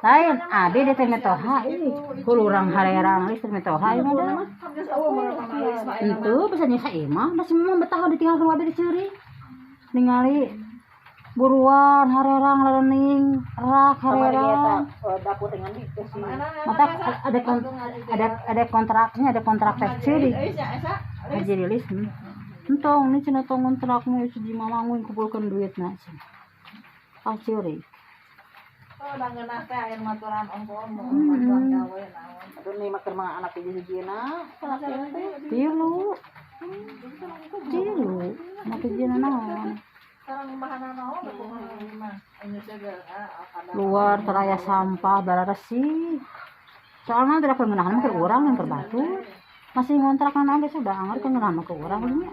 Lain, abi di teh mitoha ih. Kulurang harerang geus teh mitoha ieu mah da. Henteu bisa nyiksa imah, masih mau betah ditinggalkeun abi di ceurik. Ningali buruan harerang lalening rak Kamari eta harerang. Dapur dengan di teh si Mata ada kontraknya, ada kontrak teh ceurik. Haji rilis. Entong ini cenah tong kontrakmu si mamangun kumpulkeun duitna cenah. Ah, ceurik. Oh, da ngeunah teh aya maturan ongkoh mau bantuan gawe naon. Aduh, nih mah keur mah anak hiji-hijina salaki teh. Tilu. Tilu. Make hijina naon? Sekarang bahana naon kumaha mah. Anu seger kadang Luar teraya sampah bararesi. Soalnya tidak ngeunah mah keur urang yang keur batur. Masih ngontrak naon geus udah anggar keur ngeunah mah keur urang nya.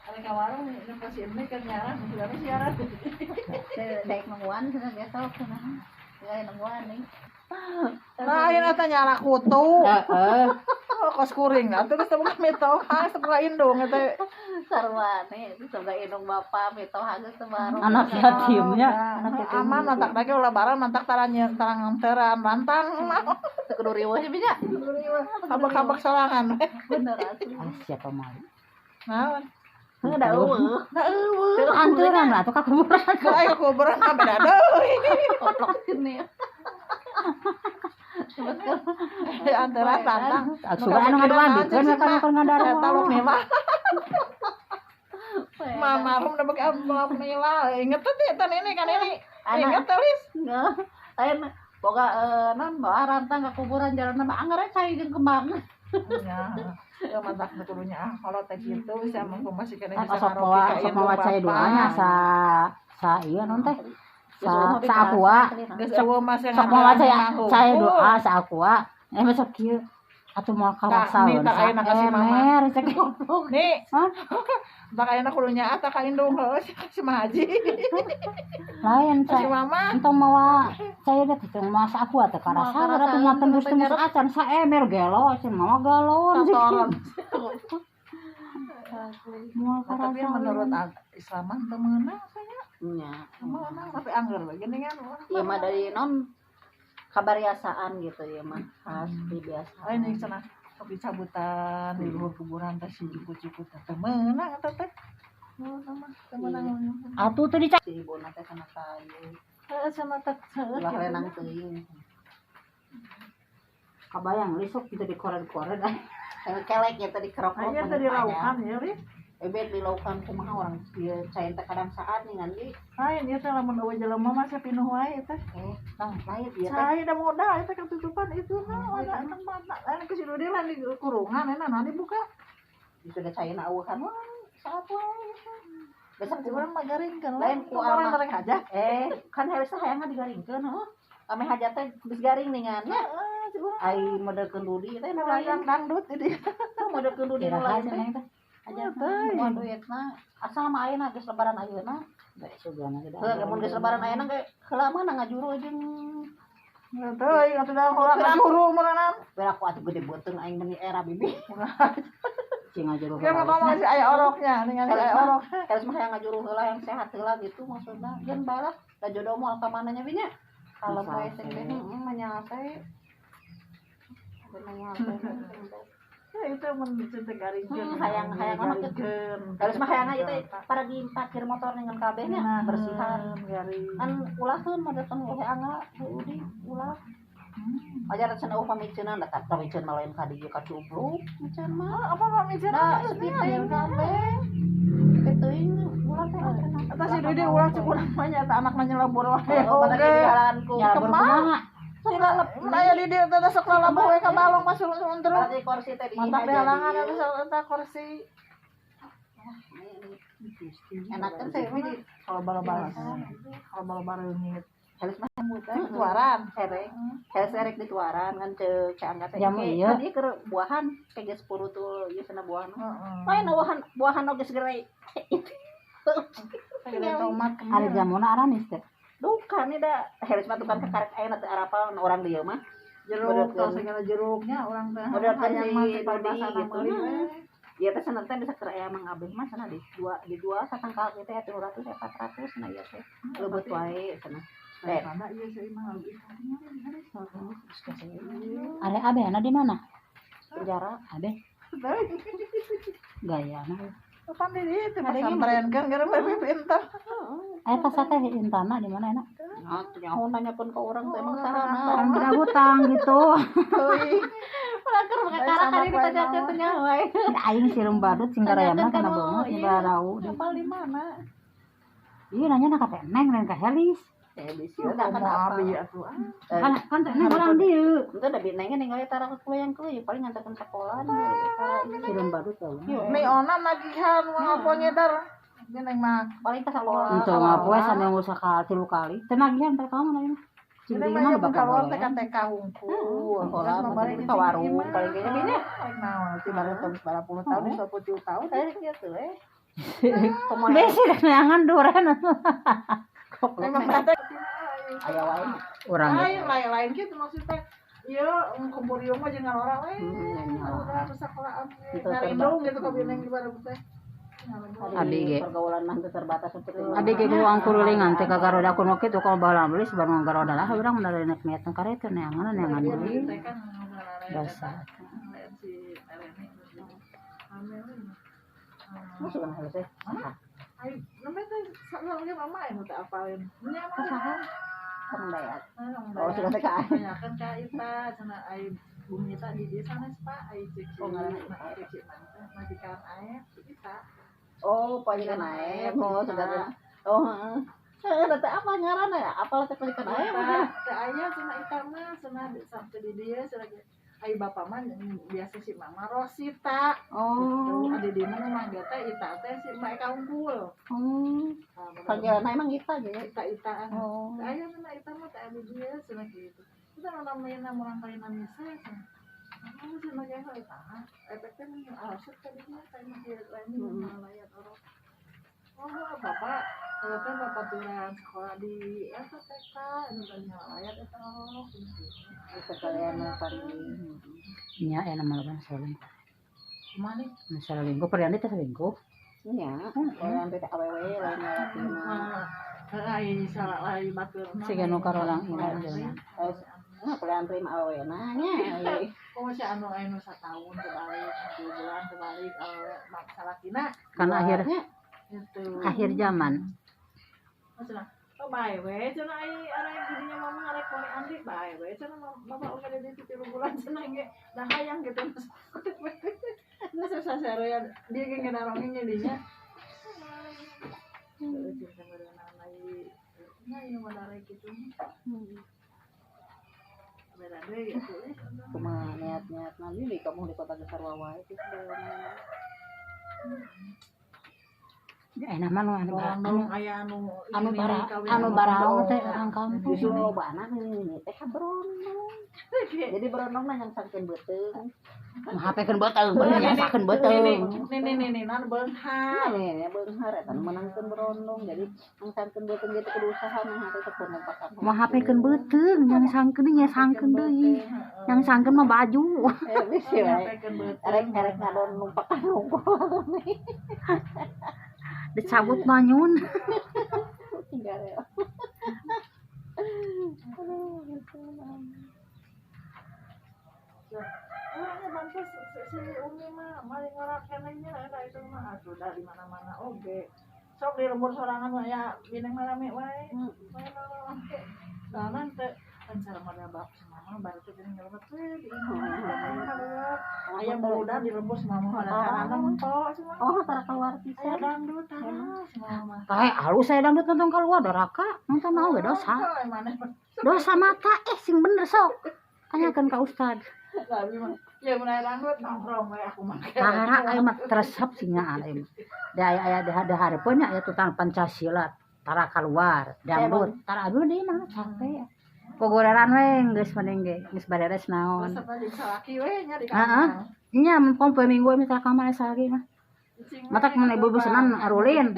Ada ka warung nu si ini keur nyaran, sudah siaran. Daek nungguan cenah besok cenah. Ya nungguan nih. Nah, ayeuna teh nyala kutu. Heeh. Oh, kos kuring atuh geus teu boga mitoha, geus teu boga indung eta. Sarwane itu boga indung bapa mitoha geus teu baru. Anak yatimnya, anak yatim. Aman mantak lagi ulah barang mantak tara tara nganteran rantang mah. Teu kudu riweuh sih nya. Habak-habak sorangan. Bener atuh. Ah, siapa mau? Naon? Heuh da eueuh. Da eueuh. Anturan lah atuh ka kuburan. Ayo kuburan mah beda deui. Koplok ini. Anteran rantang. Sugan anu ngaduan kan kan ngadarua. Eta lu nih mah. Mama rum udah pakai amplop nila. Inget tuh eta ini kan ini. Inget tuh Lis. Lain boga non bawa rantang ke kuburan jalan mah anggar cai jeung kembang. Ya, ya mantak kudunya ah kalau teh kitu bisa mengkomunikasikan Kan bisa sok ngaropi mawa ka sok indung mawa cai bapa. Doanya sa sa ieu non teh sa sa aqua. Geus eueuh mah Sok mawa cai cai doa sa aqua. Eh, besok kieu atuh moal karasa. Nih, tak ayeuna ka si mama. Emer cek. Nih, Hah? tak ayeuna kudunya ah tak ka indung heuh si Mah Haji. Lain Si cai mama. Entong mawa cai teh teu mawa sa aqua teh karasa Moal karasa, atuh moal tembus-tembus acan sa emer gelo si mama galon. Satoran. Moal Tapi karasa. Menurut Islam mah teu meunang saya. Nya. Meunang tapi angger we geuning kan. Ieu mah dari non kabariasaan gitu ya mah khas biasa. Lain jeung cenah sok dicabutan di luhur kuburan teh si jukut-jukut teh teu meunang eta teh. Menurut mah teu meunang. Atuh teu dica Si ibuna teh kana kayu. Heeh, sama teh. Ulah renang teuing. Kabayang li sok kita dikoren-koren ah. Kelek ya tadi kerok-kerok. Aya teh dilaukan ya, Li. Ebet dilaukan kumaha orang ieu cai teh kadang saat nih ngan di. Lain ieu teh lamun eueuh jelema mah pinuh wae teh. Eh, nah lain ieu teh. Cai da modal eta ketutupan itu nah ada tempat lain ke si Dudi lah di kurungan enak nah dibuka. Itu da caina eueuhan wah saat wae. Besok Si urang mah garingkeun Lain ku orang ama. rek aja. Eh, kan harusnya hayangna digaringkeun heuh. Ame hajat teh geus garing ningan nya. Heeh, si urang Ai modelkeun Dudi teh nu lain. lain dangdut ini. Modelkeun Dudi nu Iraha lain teh. cenah teh. Hajat moal duitna. Asal mah ayeuna geus lebaran ayeuna. Bae sugana teh. Heuh, mun geus lebaran ayeuna ge heula mah ngajuru jeung Teuing atuh da urang ngajuru meureunan. Bera aku atuh gede beuteung aing meni era bibi. Cing ngajuru. Kayak mah masih aya oroknya, ningali aya orok. Terus mah hayang ngajuru heula yang sehat heula gitu maksudna. Geun bae lah, da jodoh moal ka mana nya bi nya. Kalau Bisa poe sing teh teh. Heeh mah nyate. Bener nyate. Ya itu mun teu garingkeun. Hayang hayang mah kitu. Terus mah hayang ieu teh para di parkir motor dengan kabeh nya bersihan. Garing. Kan ulahkeun mah datang we angga Udi ulah. Ajar cenah eueuh pamiceunan da pamiceun mah lain ka dieu ka cubluk miceun mah. Apa pamiceun? Da sepi teuing kabeh. Sepi teuing ulah teh cenah. Eta si Dudi ulah cek urang mah nya eta anakna nyelebur wae. Oh, pada Oge. dihalangan ku. Nyalabur kumaha? Mun aya di dieu teh sok lalabuh we ka balong pas ulun terus. Berarti kursi teh di Mantap dihalangan eta sok eta kursi. Enak kan saya ini. Kalau bala-bala. Kalau bala-bala leungit. Helis mah Tuaran. Erek. Helis erek di tuaran kan cek cek angkat teh. Jamu Ke- ieu. Kan ieu keur buahan kayak geus purutul ieu cenah buahan. Heeh. Lain buahan buahan oge segera. Segede tomat Ari jamuna aramis teh. Duka nih da helis mah tukang kakarek ayeuna teu arapal orang dieu mah. Jeruk tau segala jeruknya orang teh. Modelkeun Hayang si mah Dodi paribasana gitu. meuli we. Ieu teh cenah teh bisa keur aya Mang Abeh mah cenah dijual satangkal ieu teh 300 ya 400 nah ieu teh. Leubeut wae cenah. Daripada ieu si imah leuwih. Are abe na di mana? Penjara. Abe gaya na. Pan di dieu teh pesantren kan gara lebih pintar. Aya tas teh intana di mana enak? Nah, nyaho nanyakeun ka urang teh emang sahana. Orang tidak hutang gitu. Teuing. Pelakor kakara kali ditanyakeun teh nyaho we. Aing sirum badut sing garayana Tanyakeun kana ka nu, beungeut iya. barau. Apal di mana? Iya nanya na ka teh Neng lain ka Helis. Eh bisi udah kan Komo apa. abi atuh. Ah. Kan kan teh Neng orang dieu. Itu udah nengnya ningali tara kuliah kuliah paling nganterkeun sekolah. Sirum badut tau. Nih ona nagihan ngapo nyedar. Ini neng mah Paling ke sekolah. Untuk ngapoe sampe sakali tilu kali. Teu nagihan teh kamu nanya. Ini Cing mah mah ya bakal keluar boleh. TK TK hungkul. Sekolah, Terus balik ke warung, paling kayaknya bini. Naon ti baru tahun 90 tahun, 27 tahun. Saya gitu eh. Besi rek neangan duren. Memang teh Aya wae. Urang ge. lain lain lain gitu maksudnya. Iya, kumpul ieu mah jeung ngalora we. Hmm, Udah ke sekolah Itu ngarindung gitu ka bineng di baru teh. Abi ge. Pergaulan mah teu terbatas seperti Abi ge uang kurulingan teh ka garoda kuno kitu kalau baheula meuli saban garoda lah urang mun naik niat kareta neangan neangan deui. Teh kan Dosa. si Rene. Masuk kan halus eh. Ai, nembe teh salah mama anu teh apalin. Nya mah Saha? Kang Dayat. Oh, Oh, sudah teh ka. Tanyakan ka Ita, cenah ai bumi Ita di dieu sanes Pak, ai cek Oh, ngaranna Ita. cek cek teh majikan aep si Ita. Oh, pajikan aep. Oh, sudah teh. Oh, heeh. Heeh, teh apa ngaranna ya? Apal teh pajikan aep. Ita, teh aya cenah Ita mah cenah sampai di dieu cenah ai bapak mah biasa si mama Rosita. Oh. Gitu. Adi di mana mangga teh Ita teh si Mak Eka unggul. Oh. Panggilanna emang Ita ge. Ita Itaan. Oh. Teh aya cenah Ita mah teh adi dieu cenah kitu. Kita namanya murang kali nami saya cenah. Oh, cenah ge Ita. Efek teh mun asup ka dinya teh mah kieu lain layat orang. Oh, bapak, kalau teh bapak turan sekolah di eta TK, anu teh layat eta oh. Sekalian mah paling. Nya aya nama laban selingkuh. Kumaha nih? Selingkuh perian teh selingkuh. Nya, lain teh awewe lain lalaki mah. Heeh, ai salah ai batur. Siga nu karolang ieu. Nah, pilihan terima awewe nanya. Komo si anu anu sataun kebalik, 2 bulan kebalik awewe mak salakina Kan akhir gitu. akhir zaman. Maksudna, oh bae we cenah ai arek didinya mama arek kone andi bae we cenah bapak udah di ditu 3 bulan cenah ge dah hayang gitu. Nah sasarean dia ge ngedarongeng jadinya. Cinta berenang ai nya ieu mah darek kitu. Beda deui atuh eh. Kumaha niat-niat nanti di kamu di kota besar wae gitu. Ya enak mah nu anu Anu aya anu anu bara anu baraung teh orang kampung. Justru loba anak ini teh ka berondong. Jadi berondong mah yang sangkeun beuteung. Ngapekeun beuteung, bener nyasakeun beuteung. Nih nih nih nan beunghar. Nih beunghar eta nu meunangkeun berondong. Jadi yang sangkeun beuteung gitu kudu usaha mah teh teu pakan. Mau hapekeun beuteung, yang sangkeun deui nyasangkeun deui. Yang sangkeun mah baju. Eh bisi we. Erek-erek ngadon numpakan hungkul nih. Dicabut manyun. Tinggal ya. Aduh, gitu. Orangnya bantu si Umi mah maling ngarak kenehnya eta itu mah atuh dari mana-mana oge. Sok di lembur sorangan mah ya bineng mah rame wae. Wae rame. Soalna teh kan sareng model bab si mama baru teh geuning ngelebet we di imah keluar. Aya budak di lembur si mama ada tanah nempo si mama. Oh, tara keluar Aya pisan. dangdut tanah si mama. Kae alus saya dangdut nonton keluar doraka, nonton mau ge dosa. Oh, maneh. Dosa mata eh sing bener sok. Tanyakeun ka ustad. Tapi mah ya mun aya dangdut nongkrong we aku mah. Tara aya mah teresep sih nya aya mah. Da aya aya da hareupeun nya aya tukang Pancasila tara keluar dangdut. Tara aduh deui mah capek. Gogoreran we geus mending ge geus bareres naon. Resep aja salaki we nya di Heeh. kamar. Nya mun poe minggu mitra kamar salaki mah. Matak mun ibu senan arulin.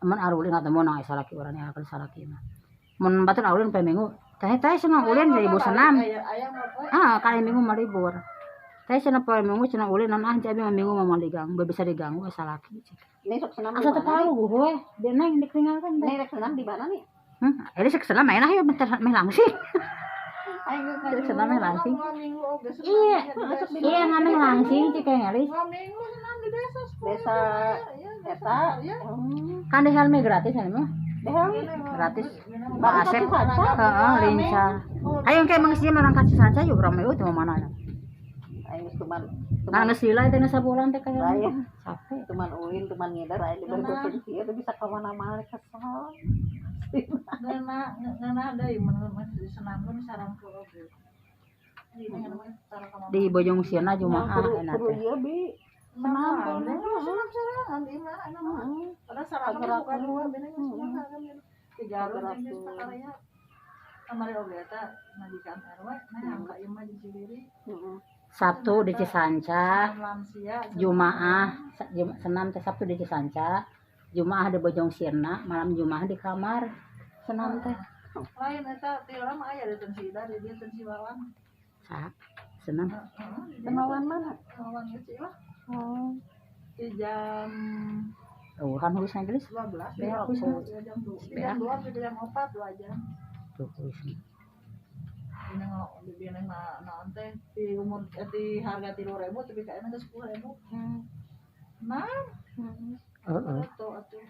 Mun arulin atau mun aya salaki urang nya akan salaki mah. Mun batur arulin poe minggu teh teh cenah ulin jadi ibu senam. Ah, kali minggu mah libur. Teh cenah poe minggu cenah ulin non ah jadi mah minggu mah moal diganggu, bisa diganggu salaki. Ini sok senam di Asa teu mana nih? palu we, dia neng diketinggalkeun teh. Ini rek senam di mana nih? Ini senam main ayo bentar meh langsing. Aing Cek senam meh langsing. Minggu oge senam Iya. di desa. Iya ngameh langsing cek kayak Elis. Minggu senam di desa 10 Desa Iya, eta. Iya. Kan di helme gratis kan mah. Gratis. Pak Asep. Heeh, lincah. Ayo kayak mangis dia orang kasih saja yuk rame itu mau mana. Aing geus cuman Nah, geus lila teh sabulan teh kayak. Lain. Capek. Cuman ulin, cuman ngider aing diberi kuping kieu teh bisa ka mana-mana kesel. Ngeunah deui mun di senam mun saran ke oge. Di Bojong Sieuna Jumaah Kudu enak kudu teh. ieu bi. Senam senam sorangan di imah anu mah. Padahal sarangan suka dua beneng semua harga 300 jeung sakarya. Kamari oge eta majikan RW nah ka imah jeung Ciliri. Heeh. Sabtu di Cisanca, Senam lansia. Jumaah senam teh Sabtu di Cisanca, Jumaah di Bojong Sirna, malam Jumaah di kamar senam teh. Lain eta ti urang mah aya di tensi ida di dieu tensi wawan. Sa senam. Heeh. Kenalan mana? Wawan ieu sih lah. Oh. Di jam Oh, kan hulusna geus. 12 Beak ya, hulusna. jam 2 jam 2 sampai jam 4 2 jam. Tuh hulusna. Ini di mah naon teh di umur di harga 3.000 tapi kayaknya geus 10.000. Nah, Heeh. atuh atuh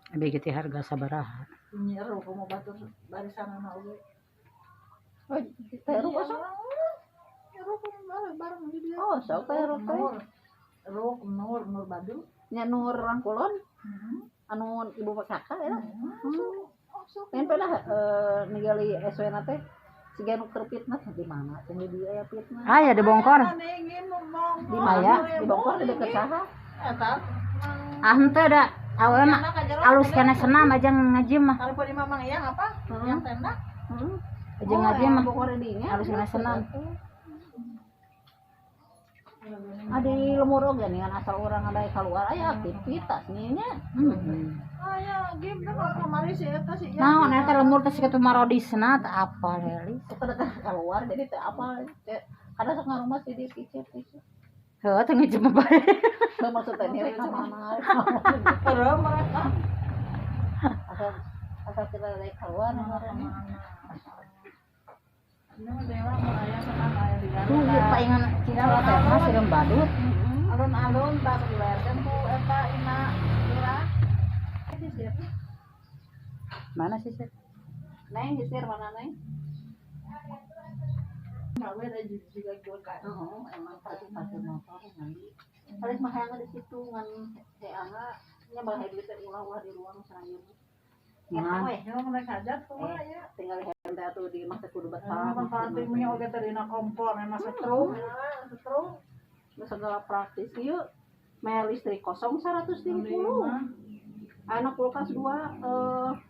Abi gitu harga sabaraha. nyiru kumaha batur barisanana oge. Oh, teh ruk osok. Nyiru kumaha bareng di dieu. Oh, sok teh ruk teh. Nur. Ruk Nur Nur Badul. Nya Nur Rangkulon Heeh. anu ibu PKK ya. Osok. Lain pada ningali SW na teh siga nu keur fitnah di mana? Teh di dieu aya fitnah. Ah ya dibongkar. Dingin ngomong. Di mana? Di Bongkor di deket saha? Eta. Ah henteu da awewe mah alus kana senam aja ngajim mah. Kalau di Mamang Eyang apa? Yang tenda? Heeh. Aja ngajim mah. Bongkor di dinya. Alus kana senam. Ah di lemur oge nih kan asal urang ada keluar aya aktivitas nih nya. Heeh. Ah ya, game teh kalau kamari si eta si Naon eta lemur teh siga marodisna teh apa Heli. Sok ada keluar jadi teh apa teh kada sok ngarumah sih di kicir kicir. Heuh teh ngajim mah bae. Teu maksud teh nilai ka mana. Terus mereka Asal asal kita dari keluar ini mah dewa mau aya senam aya di Tuh ieu paingan Cina teh mah sireum badut. Alun-alun tak dibayarkan ku eta ina lurah. Sisir. Mana sih Sir? Neng sisir mana neng? Gawe da juga juga. Oh, emang pasti parkir motor ngan. Paling mah hayang di situ ngan heanga nya bae duit teh ulah-ulah di ruang sanayun. Nah, Eta we Ya mereka hajat kumaha ya. tinggal hayang teh atuh di imah teh kudu betah. Manfaat mie oge teh dina kompor emang setrum. Setrum. Nu segala praktis ieu mer listrik kosong 150. Ayeuna kulkas 2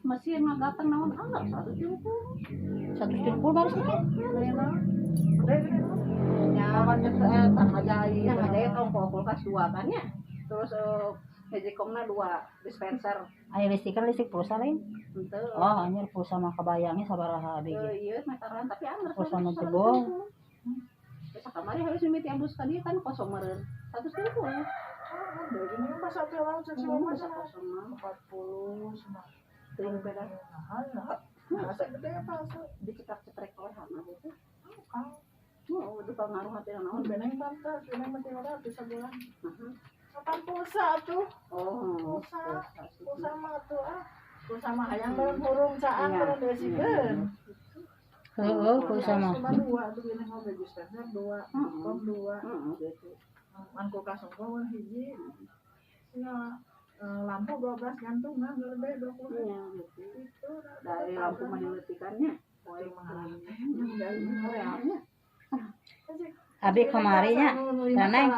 mesin ngagateng naon ah 150. 170 baru sih. Nya Lawan eta ngajai. nya ngajahit ongko kulkas 2 kan nya. Terus magicomna 2 dispenser. Aya listrik kan listrik pulsa lain. Henteu. Oh, anjir pulsa mah kabayangnya sabaraha abi ge. Iya, meteran tapi anger Pulsa mah jebol. Bisa kamari harus mimiti ambus ka dieu kan kosong meureun. 150. Ini mah satu orang Hmm, bisa kosong mah. 40 semua. Teuing beda. Mahal lah. Asa gede apa asa? Dicetak-cetrek oleh hana gitu. Ah, Oh, itu pengaruh hati naon. beneng tante, beneng mah 300 sebulan. Heeh. Kapan pulsa tuh? Oh, Pulsa. Pulsa mah tuh ah. Pulsa mah hayang bareng hurung caang Iya. bareng desikeun. Heeh, pulsa mah. Cuma dua tuh beneng oge dispenser dua, kom dua, Heeh, gitu. man kulkas unggul hiji. Ya, lampu 12 gantungan gede 20. Iya, gitu. Itu Dari lampu mah dileutikannya. Poe mah. Ya. Abi kamari nya Neneng.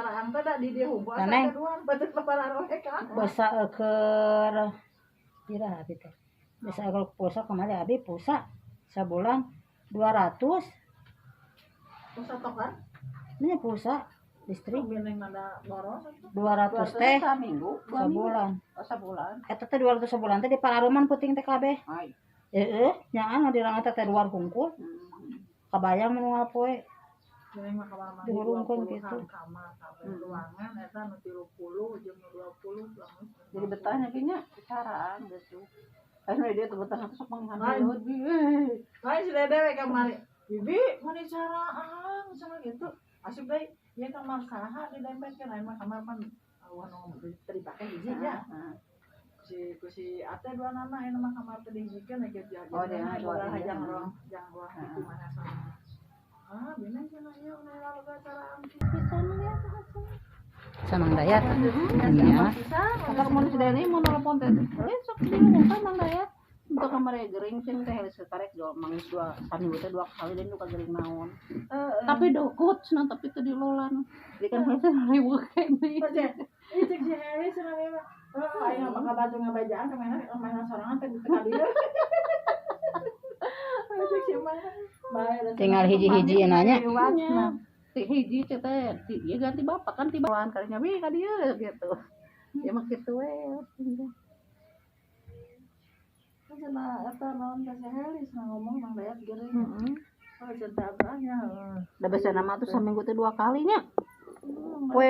Neneng. Pulsa keur pira abi teh. Bisa kalau pulsa kamari abi pulsa sabulan 200. Pulsa tokan? Ini pulsa listrik Beneng ada boros. 200 teh Saminggu, dua minggu. sabulan. Oh, sabulan. Eta teh 200 sabulan teh di pararuman puting teh kabeh. Ai. Heeh, nyaan dirang eta teh luar hungkul. Kabayang mun poe. Beneng mah kamar mandi Dihurungkeun 20 gitu. Kamar kabeh ruangan eta nu 30 jeung nu 20 langsung. Jadi betahnya nya caraan gitu. Ayeuna dia tuh betah sok manggihan Lain. lebih. Lain si Dede we kamari. Bibi, mana caraan sama gitu. Asup deui, ieu kamar saha didempetkeun, aya mah kamar pan eueuh nu teu dipake hiji nya. Si ku si Ate dua nama aya mah kamar teh dihijikeun kieu jadi. Oh, dia mah dua iya. Hayang ruang jang ruang itu mana sama. Ah, bener cenah ieu mah loba caraan. Sama Mang Dayat. Iya. Kata mun si Deni mau nelpon teh. Eh sok dia ngomong Mang Dayat. Untuk kamar gering cing teh helis tarik jual mangis dua saminggu teh dua kali dan duka gering naon. Tapi dokut cenah tapi teu dilolan. Jadi kan helis riweuh keneh. Ih, cek si Heli cenah mah. Oh, aing mah bakal baju ngabajaan ka mana mainan sorangan teh teu ka dieu. Cek si mah. Bae da Tinggal hiji-hiji nanya. Nya. Ti hiji teh teh ti ieu ganti bapak kan tiba kalinya wi ka dieu gitu. Ya mah kitu we. Cenah eta naon teh si Heli cenah ngomong Mang Dayat gering. Heeh. Oh, cenah abahnya heeh. Da biasana mah tuh saminggu teh dua kalinya. Poe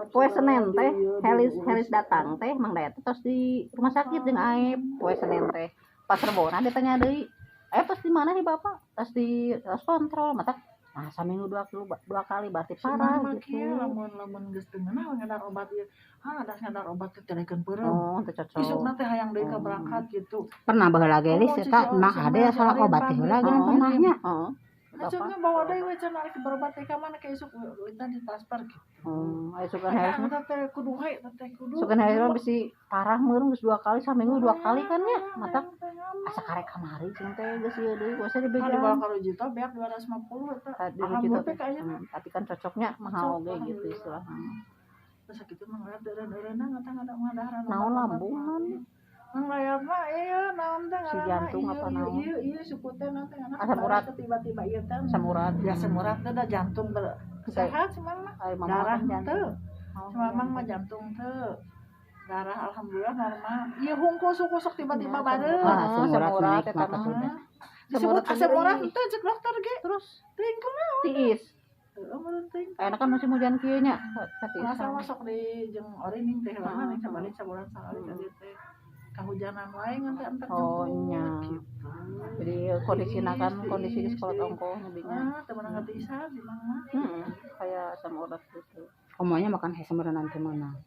poe Senin teh Helis Helis datang teh Mang Dayat teh tos di rumah sakit jeung Aep poe Senin teh. Pas Rebona ditanya deui, "Eh tos di mana nih Bapak?" Tos di tos kontrol mata. Nah, saminggu dua, dua kali berarti parah mah gitu. Kieu lamun lamun geus teu ngeunah ngadar obat ieu. Ah, ada ngadar obat teh telekeun peureum. Oh, teu cocok. Isukna teh hayang deui ka berangkat gitu. Pernah baheula ge Lis Oh, eta si Mang Ade salah obat teh heula ge Oh. pernahnya. Heeh. Acungnya bawa deui we cenah rek berobat teh ka mana ke isuk wintan ditransfer gitu. Aya sugan Helis mah. Eta teh kudu we eta teh kudu. Sugan Helis mah bisi parah meureun geus dua kali saminggu dua kali kan nya. Mata asa karek kamari cing teh geus ieu deui kuasa Kan dibawa dibejaan. ka Rujito beak 250 eta. Di Rujito Alhamdulillah teh. teh kayaknya. Tapi kan cocoknya mahal Cocok, oge gitu alhamdulillah. istilahnya. Terus sakitu mah ngeliat eureun-eureunna ngata ngadaharan Naon lambung naon? Mang layar mah ieu naon teh Si ngaranna jantung ieu apa ieu naon? ieu ieu suku teh naon teh ngaranna Asam urat. tiba-tiba ieu teh Asam urat. Ya asam urat teh da jantung ber sehat si Mang mah. Ai mama Darah kan jantung. teu. Oh, Si Mamang mah jantung teu. Darah alhamdulillah normal. Ieu hungkul suku sok tiba-tiba Ya, bareuh. Ah, Ah, asam urat asam urat naik eta mah mah. sudah. Disebut asam urat nyeri. teu cek dokter ge. Terus Teuing kunaon? tiis. Heueuh meureun teuing. Enak kan musim hujan kieu nya. Rasa Katiisan. masuk di jeung orining teh lah Heeh. ning sabalik sabulan sakali ka dieu teh. Kahujanan wae ngan teh entar Oh, jemput nya. gitu. Jadi kondisina kan Tiis, kondisi tiis, sekolah tiis. ongkoh nyabinya. Ah, teu meunang katiisan si Mang mah. Heeh, kayak asam urat gitu. Komonya makan hese meureun nanti menang.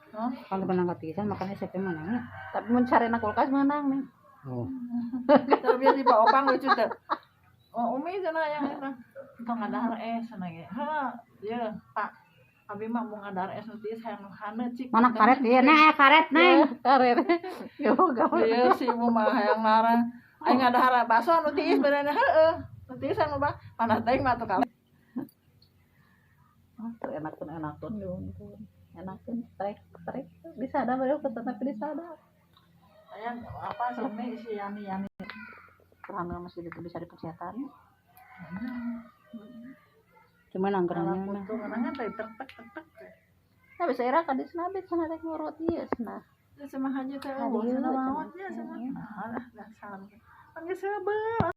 Hah? Kalau menang katiisan makan hese teh menang ya. Tapi mun carena kulkas menang nih. Oh. Terus biar di Pak Opang lucu teh. Oh, Umi cenah yang eta. Entong ngadahar es cenah ge. Heuh, ieu Pak. Abi mah mau ngadahar es nu tiis hayang nu haneut cik. Mana karet ieu nah karet neng. Karet. Yo gawe. Ieu si ibu mah hayang larang. Aing ngadahar bakso nu tiis beunana heueuh. Nu tiis anu bah panas teuing mah atuh kali. Oh, tuh enakeun enakeun diuntung. Enakeun trek trek bisa ada baru tapi bisa ada. Hayang apa sih ini si Yani Yani. Hamil masih itu bisa dipersetan. Cuma Kalau nangkerangnya mah. putu ngeunangan teh tek tek tek tek. Nah, bisa era ka disna bet sana rek ngurut ieu cenah. Sama haji teh Haji, eueuh cenah cenah. maot nya cenah. Nah, lah dasar. Pan geus seubeuh.